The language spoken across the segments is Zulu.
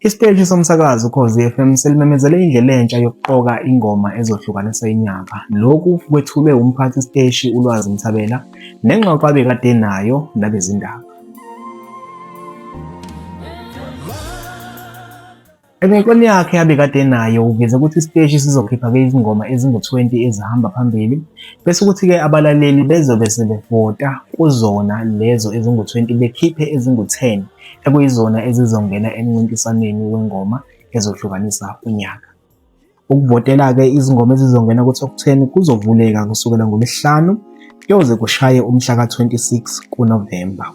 Isiteshi somsakazo Ukhozi FM selimemezele indlela entsha yokuqoka ingoma ezohlukanisa inyanga. Lokhu kwethulwe umphathi siteshi uLwazi Mthabela nengxoxo abekade enayo nabezindaba. Engxoxweni yakhe abekade enayo uveze ukuthi isiteshi sizokhipha-ke izingoma ezingu-20 ezihamba phambili bese kuthi-ke abalaleli bezobe sebevota kuzona lezo ezingu-20 bekhiphe ezingu-10 ekuyizona ezizongena emncintiswaneni wengoma ezohlukanisa unyaka. Ukuvotela-ke izingoma ezizongena ku-top 10 kuzovuleka kusukela ngoLwesihlanu kuyoze kushaye umhla ka-26 kuNovemba.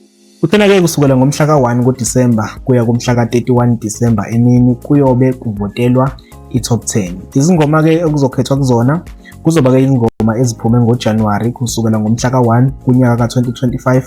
Kuthena-ke kusukela ngomhla ka-1 kuDisemba kuya kumhla ka-31 Disemba emini kuyobe kuvotelwa i-top 10. Izingoma-ke okuzokhethwa kuzona kuzoba-ke izingoma eziphume ngoJanuwari kusukela ngomhla ka-1 kunyaka ka-2025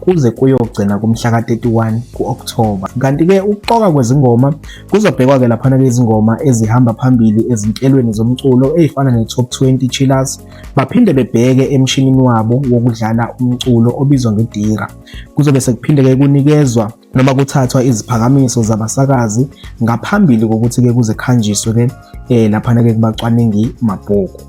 kuze kuyogcina kumhla ka-31 ku-Okthoba. Kanti-ke ukuqoka kwezingoma kuzobhekwa-ke laphana-ke izingoma ezihamba phambili ezinhlelweni zomculo ey'fana ne-Top 20 Chillers, baphinde bebheke emshinini wabo wokudlala umculo obizwa ngedira. Kuzobe sekuphinde-ke kunikezwa noma kuthathwa iziphakamiso zabasakazi ngaphambili kokuthi-ke kuze kuhanjiswe-ke laphana-ke kubacwaningi mabhuku.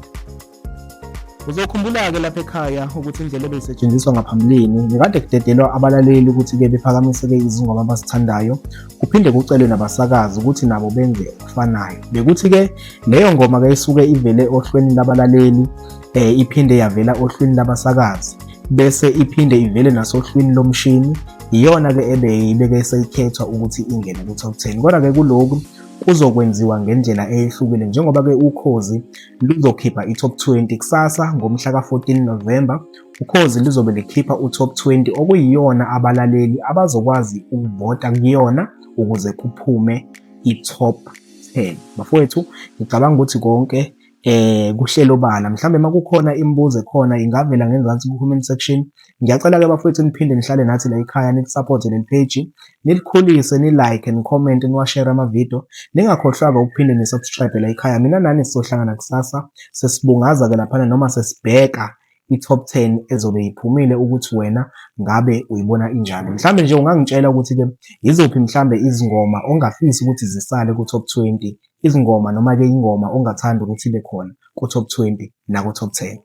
Uzokhumbula-ke lapha ekhaya ukuthi indlela ebeyisetshenziswa ngaphambilini bekade kudedelwa abalaleli ukuthi-ke bephakamise-ke izingoma abazithandayo kuphinde kucelwe nabasakazi ukuthi nabo benze okufanayo. Bekuthi-ke leyo ngoma-ke isuke ivele ohlweni labalaleli iphinde yavela ohlwini labasakazi bese iphinde ivele nasohlwini lomshini iyona-ke ebeyibeke seyikhethwa ukuthi ingene ku-top 10. Kodwa-ke kulokhu kuzokwenziwa ngendlela eyehlukile njengoba-ke Ukhozi luzokhipha i-top 20 kusasa ngomhla ka-14 November. Ukhozi luzobe likhipha u-top 20 okuyiyona abalaleli abazokwazi ukuvota kuyona ukuze kuphume i-top 10. Bafowethu, ngicabanga ukuthi konke kuhlelo bala mhlambe makukhona imibuzo ekhona ingavela ngenzansi ku-comment section. Ngiyacela-ke bafowethu niphinde nihlale nathi la ekhaya nilisupport leli page nilikhulise ni-like ni-comment niwashare amavidiyo ningakhohlwa-ke ukuphinde ni-subscribe la ekhaya. Mina nani sizohlangana kusasa sesibungaza-ke laphana noma sesibheka i-top 10 ezobe iphumile ukuthi wena ngabe uyibona injani. Mhlambe nje ungangitshela ukuthi-ke yiziphi mhlambe izingoma ongafisi ukuthi zisale ku-top 20, izingoma noma-ke ingoma ongathanda ukuthi ibe khona ku-top 20 naku-top 10.